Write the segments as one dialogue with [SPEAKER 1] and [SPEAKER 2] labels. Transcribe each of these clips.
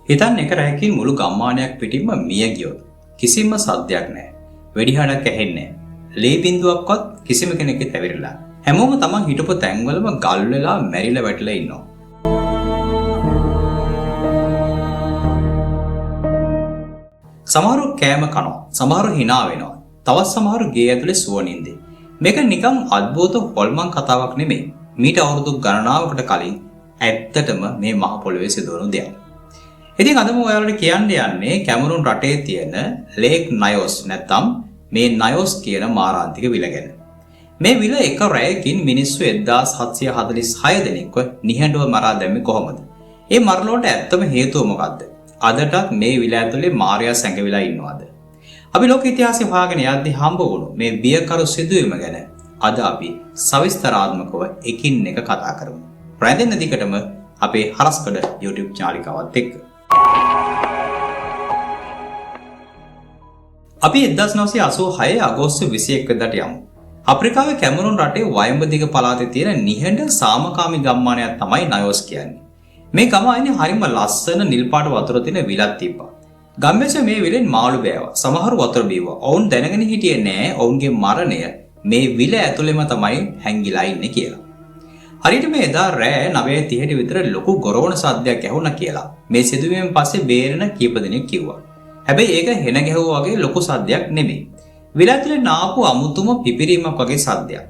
[SPEAKER 1] හිතන්න එක රැයකින් මුළු ගම්මානයක් පිටින්ම මිය ගියොත් කිසිම සද්දයක් නැහැ. වෙඩිහඩක් ඇහෙන්නේ නැහැ. ලේ බින්දුවක්වත් කිසිම කෙනෙක්ගේ තැවිරිලා. හැමෝම තමන් හිටපු තැන්වලම ගල් වෙලා මැරිලා වැටිලා ඉන්නවා. සමහරු කෑම කනවා. සමහරු hina වෙනවා. තවත් සමහරු ගේ ඇතුලේ සුවනින්දේ. මේක නිකන් අద్භූත හොල්මන් කතාවක් නෙමෙයි. මීට අවුරුදු ගණනාවකට කලින් ඇත්තටම මේ මහ පොළොවේ සිදුවුණු දෙයක්. ඉතින් අදම ඔයාලට කියන්න යන්නේ කැමරූන් රටේ තියෙන ලේක් නයෝස් නැත්තම් මේ නයෝස් කියන මාරාන්තික විල ගැන. මේ විල එක රැයකින් මිනිස්සු 1746 දෙනෙක්ව නිහඬව මරා දැම්මේ කොහොමද? ඒ මරණයට ඇත්තම හේතුව මොකද්ද? අදටත් මේ විල ඇතුලේ මාරයා සැඟවිලා ඉන්නවද? අපි ලෝක ඉතිහාසය හොයාගෙන යද්දී හම්බ වුණු මේ බියකරු සිදුවීම ගැන අද අපි සවිස්තරාත්මකව එකින් එක කතා කරමු. රැඳෙන්න දිගටම අපේ හරස්කඩ YouTube චාලිකාවත් එක්ක. අපි 1986 අගෝස්තු 21 වෙනිදාට යමු. අප්‍රිකාවේ කැමරූන් රටේ වයඹ දිග පළාතේ තියෙන නිහඬ සාමකාමී ගම්මානයක් තමයි නයෝස් කියන්නේ. මේ ගම අයිනේ හරිම ලස්සන නිල් පාට වතුර තියෙන විලක් තිබ්බා. ගම්වැසියෝ මේ විලෙන් මාළු බෑවා. සමහරු වතුර බීවා. ඔවුන් දැනගෙන හිටියේ නෑ ඔවුන්ගේ මරණය මේ විල ඇතුළෙම තමයි හැංගිලා ඉන්නේ කියලා. හරියට මේ එදා රෑ 9:30ට විතර ලොකු ගොරවන සද්දයක් ඇහුණා කියලා මේ සිදුවීමෙන් පස්සේ බේරෙන කීප දෙනෙක් කිව්වා. හැබැයි ඒක හෙන ගැහුවා වගේ ලොකු සද්දයක් නෙමෙයි. විල ඇතුලේ නාපු අමුතුම පිපිරීමක් වගේ සද්දයක්.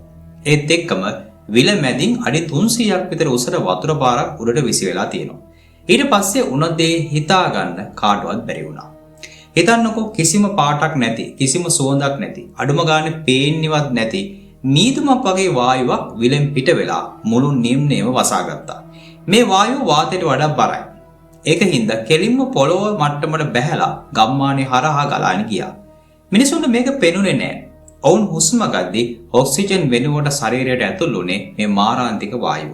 [SPEAKER 1] ඒත් එක්කම විල මැදින් අඩි 300ක් විතර උසට වතුර පාරක් උඩට විසි වෙලා තියෙනවා. ඊට පස්සේ උන දේ හිතා ගන්න කාටවත් බැරි වුණා. හිතන්නකෝ කිසිම පාටක් නැති, කිසිම සුවඳක් නැති, අඩුම ගානේ පේන්නේවත් නැති මීදුමක් වගේ වායුවක් විලෙන් පිට වෙලා මුළු නිම්නයම වසාගත්තා. මේ වායුව වාතයට වඩා බරයි. ඒක හින්දා කෙලින්ම පොළොව මට්ටමට බැහැලා ගම්මානේ හරහා ගලාගෙන ගියා. මිනිසුන්ට මේක පෙනුනේ නෑ. ඔවුන් හුස්ම ගද්දි ඔක්සිජන් වෙනුවට ශරීරයට ඇතුල් වුණේ මේ මාරාන්තික වායුව.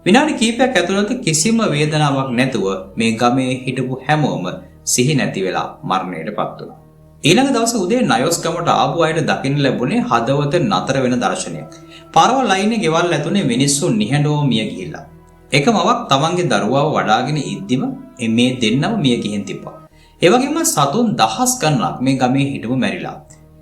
[SPEAKER 1] විනාඩි කිහිපයක් ඇතුළත කිසිම වේදනාවක් නැතුව මේ ගමේ හිටපු හැමෝම සිහි නැති වෙලා මරණයට පත් වුණා. ඊළඟ දවසේ උදේ නයෝස් ගමට ආපු අයට දකින්න ලැබුණේ හදවත නතර වෙන දර්ශනයක්. පාරවල් අයිනේ ගෙවල් ඇතුලේ මිනිස්සු නිහඬව මිය ගිහිල්ලා. එක මවක් තමන්ගේ දරුවාව වඩාගෙන ඉද්දිම මේ දෙන්නම මිය ගිහින් තිබ්බා. ඒ වගේම සතුන් දහස් ගණනක් මේ ගමේ හිටපු මැරිලා.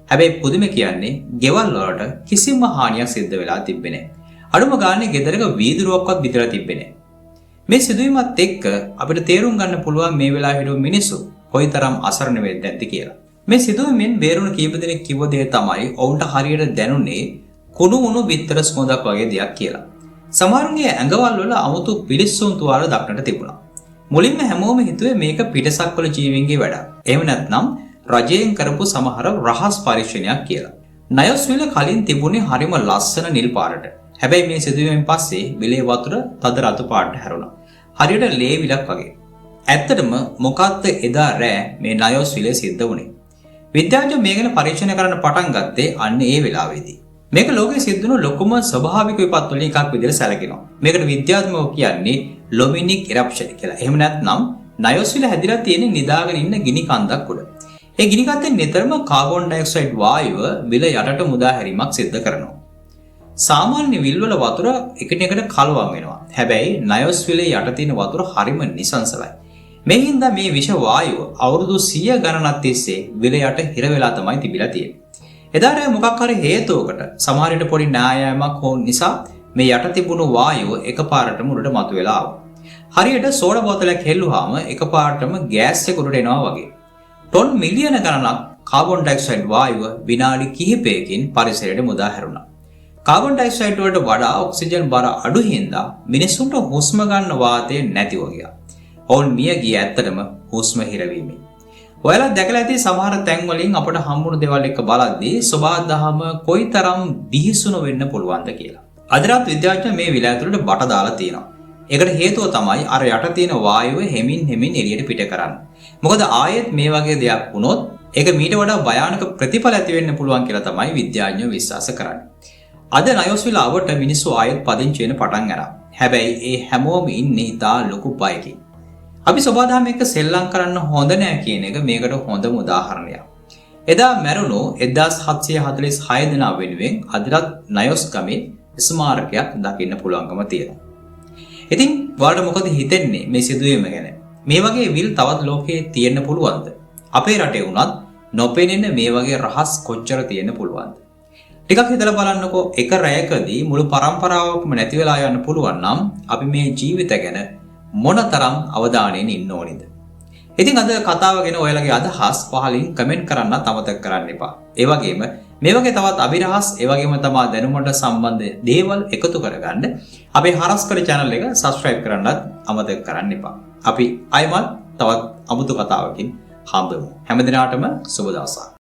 [SPEAKER 1] හැබැයි පුදුම කියන්නේ ගෙවල් වලට කිසිම හානියක් සිද්ධ වෙලා තිබ්බේ නෑ. අඩුම ගානේ ගෙදරක වීදුරුවක්වත් බිඳලා තිබ්බේ නෑ. මේ සිදුවීමත් එක්ක අපිට තේරුම් ගන්න පුළුවන් මේ වෙලාවේ හිටපු මිනිස්සු කොයිතරම් අසරණ වෙද්ද ඇද්ද කියලා. මේ සිදුවීමෙන් බේරුණු කීප දෙනෙක් කිව්ව දේ තමයි ඔවුන්ට හරියට දැනුනේ කුණු උණු බිත්තර සුවඳක් වගේ දෙයක් කියලා. සමහරුන්ගේ ඇඟවල් වල අමුතු පිලිස්සුන් තුවාල දක්නට තිබුණා. මුලින්ම හැමෝම හිතුවේ මේක පිටසක්වල ජීවීන්ගේ වැඩක්. එහෙම නැත්නම් රජයෙන් කරපු සමහර රහස් පරීක්ෂණයක් කියලා. නයෝස් විල කලින් තිබුණේ හරිම ලස්සන නිල් පාටට. හැබැයි මේ සිදුවීමෙන් පස්සේ විලේ වතුර තද රතු පාටට හැරුණා. හරියට ලේ විලක් වගේ. ඇත්තටම මොකද්ද එදා රෑ මේ නයෝස් විලේ සිද්ධ වුණේ? විද්‍යාඥයෝ මේ ගැන පරීක්ෂණ කරන්න පටන් ගත්තේ අන්න ඒ වෙලාවේදී. මේක ලෝකයේ සිද්ධ වුණු ලොකුම ස්වභාවික විපත් වලින් එකක් විදිහට සැලකෙනවා. මේකට විද්‍යාත්මකව කියන්නේ ලොමිනික් ඉරප්ෂන් කියලා. එහෙම නැත්නම් නයෝස් විල හැදිලා තියෙන නිදාගෙන ඉන්න ගිනි කන්දක් උඩ. ඒ ගිනි කන්දෙන් නිතරම කාබන් ඩයොක්සයිඩ් වායුව විල යටට මුදා හැරීමක් සිද්ධ කරනවා. සාමාන්‍ය විල්වල වතුර එකිනෙකට කලවම් වෙනවා. හැබැයි නයෝස් විලේ යට තියෙන වතුර හරිම නිසංසලයි. මේ හින්දා මේ විෂ වායුව අවුරුදු 100 ගණනක් තිස්සේ විල යට හිර වෙලා තමයි තිබිලා තියෙන්නේ. එදා රෑ මොකක් හරි හේතුවකට සමහර විට පොඩි නායෑමක් හෝ නිසා මේ යට තිබුණු වායුව එකපාරටම උඩට මතුවෙලා ආවා. හරියට සෝඩා බෝතලයක් හෙල්ලුවාම එකපාරටම ගෑස් එක උඩට එනවා වගේ. ටොන් මිලියන ගණනක් කාබන් ඩයොක්සයිඩ් වායුව විනාඩි කිහිපයකින් පරිසරයට මුදා හැරුණා. කාබන් ඩයොක්සයිඩ් වලට වඩා ඔක්සිජන් බර අඩු හින්දා මිනිසුන්ට හුස්ම ගන්න වාතය නැතිව ගියා. ඔවුන් මිය ගිය ඇත්තටම හුස්ම හිරවීමෙන්. ඔයාලා දැකලා ඇති සමහර තැන් වලින් අපට හම්බුණු දේවල් එක්ක බලද්දී සෝබාදහම කොයිතරම් බිහිසුණු වෙන්න පුළුවන්ද කියලා. අදටත් විද්‍යාඥයෝ මේ විල ඇතුළට බට දාලා තියෙනවා. ඒකට හේතුව තමයි අර යට තියෙන වායුව හෙමින් හෙමින් එළියට පිට කරන්න. මොකද ආයෙත් මේ වගේ දෙයක් වුණොත් ඒක මීට වඩා භයානක ප්‍රතිඵල ඇති වෙන්න පුළුවන් කියලා තමයි විද්‍යාඥයෝ විශ්වාස කරන්නේ. අද නයෝස් විල අවට මිනිස්සු ආයෙත් පදිංචි වෙන පටන් අරන්. හැබැයි ඒ හැමෝම ඉන්නේ ඉතා ලොකු බයකින්. අපි සෝබාදහම එක්ක සෙල්ලම් කරන්න හොඳ නෑ කියන එක මේකට හොඳම උදාහරණයක්. එදා මැරුණු 1746 දෙනා වෙනුවෙන් අදටත් නයෝස් ගමේ ස්මාරකයක් දකින්න පුළුවන්කම තියෙනවා. ඉතින් ඔයාලට මොකද හිතෙන්නේ මේ සිදුවීම ගැන? මේ වගේ විල් තවත් ලෝකයේ තියෙන්න පුළුවන්ද? අපේ රටේ වුණත් නොපෙනෙන මේ වගේ රහස් කොච්චර තියෙන්න පුළුවන්ද? ටිකක් හිතලා බලන්නකෝ, එක රැයකදී මුළු පරම්පරාවක්ම නැති වෙලා යන්න පුළුවන් නම් අපි මේ ජීවිත ගැන මොනතරම් අවධානයෙන් ඉන්න ඕනිද? ඉතින් අද කතාව ගැන ඔයාලගේ අදහස් පහලින් කමෙන්ට් කරන්නත් අමතක කරන්න එපා. ඒ වගේම මේ වගේ තවත් අභිරහස්, ඒ වගේම තමා දැනුමට සම්බන්ධ දේවල් එකතු කරගන්න අපේ හරස්කඩ channel එක subscribe කරන්නත් අමතක කරන්න එපා. අපි ආයෙමත් තවත් අමුතු කතාවකින් හම්බෙමු. හැම දිනාටම සුබ දවසක්.